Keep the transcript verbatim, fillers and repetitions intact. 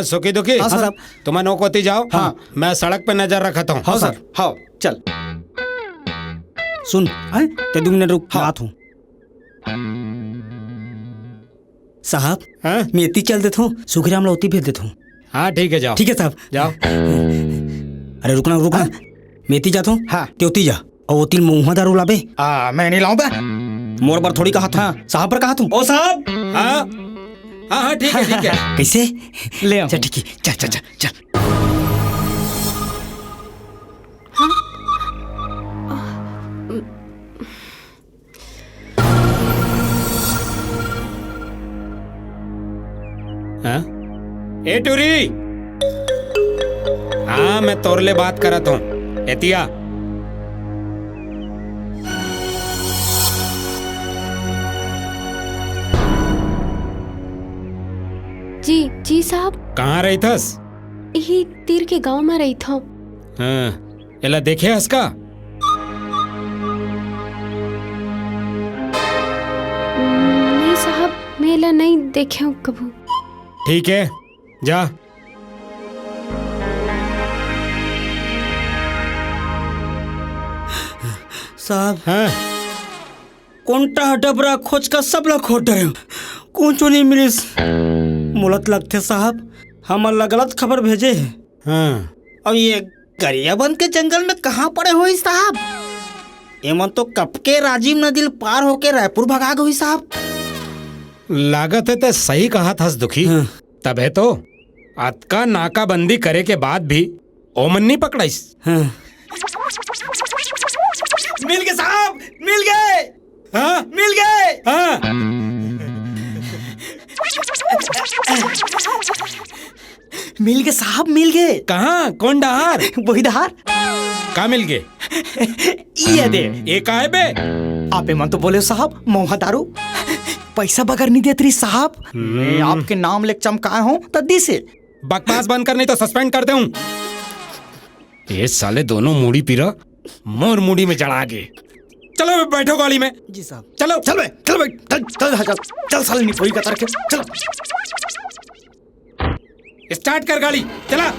सुखी दुखी। हाँ, सर। तुमन ओ कोती जाओ। हाँ। मैं सड़क पे नजर रखत हूँ। हाँ, सर। हाँ, चल। सुन, हैं? ते दू मिनट रुक, हाँ। आत हूँ। साहब, हाँ? मैं एती चल देत हूँ, सुखीराम ला ओती भेज देत हूँ। हाँ, ठीक है, जाओ। ठीक है साहब। जाओ। अरे रुकना, रुकना। हाँ? मैं एती जात हूँ, हाँ। ते ओती जा। अउ ओती महुआ दारू लाबे। आ, मैं नहीं लाऊं बे। मोर बर थोड़ी कहा था, हाँ। साहब बर कहा तू। ओ साहब। हाँ, हाँ, हाँ, ठीक है, ठीक है। कैसे? ले आओ। चल, ठीक है, चल, चल, चल, चल। हाँ? ए टूरी, हाँ, मैं तोर ले बात करत हूँ। एतिया। जी, जी साहब। कहाँ रहिथस? इही तीर के गांव में रहिथंव। हाँ, एला देखे हस का? नहीं साहब, मैं एला नहीं देखे हूँ कभू। ठीक है, जा। साहब, हाँ। कोंटा डबरा खोज का सबला खोज डरेंव, कुछु नहीं मिलिस। मोला त लगथे साहब, हमन ला गलत खबर भेजे हे। हाँ। अउ ये गरियाबंद के जंगल में कहाँ पड़े होही साहब? एमन तो कब के राजिम नदी ल पार होके रायपुर भगा गे होही साहब। लागत हे ते सही कहत हस दुखी। हाँ। तभे तो अतका नाकाबंदी करे के बाद भी ओमन नहीं पकड़ाइस। हाँ। मिल गे साहब, मिल गे। हाँ? मिल गे। हाँ। मिल गे साहब, मिल गे। कहाँ? कोन डहार? वही डहार। का मिल गे? ये दे। ये का हे बे? आप एमन तो बोले साहब, महुआ दारू। पैसा बगर नहीं देत रही साहब। हम्म। मैं आपके नाम ले चमकाए हूँ, त दिसे। बकवास बंद कर, नहीं तो suspend कर देहूँ। ये साले दोनों मुड़ी पीरा मोर मुड़ी में जड़ा गे। चलो बे, बैठो गाड़ी में। जी साहब। चलो। चल बे, चल बे, चल, चल, चल, चल, चल साले निपोई का तरह के, चल। Start कर गाड़ी, चला।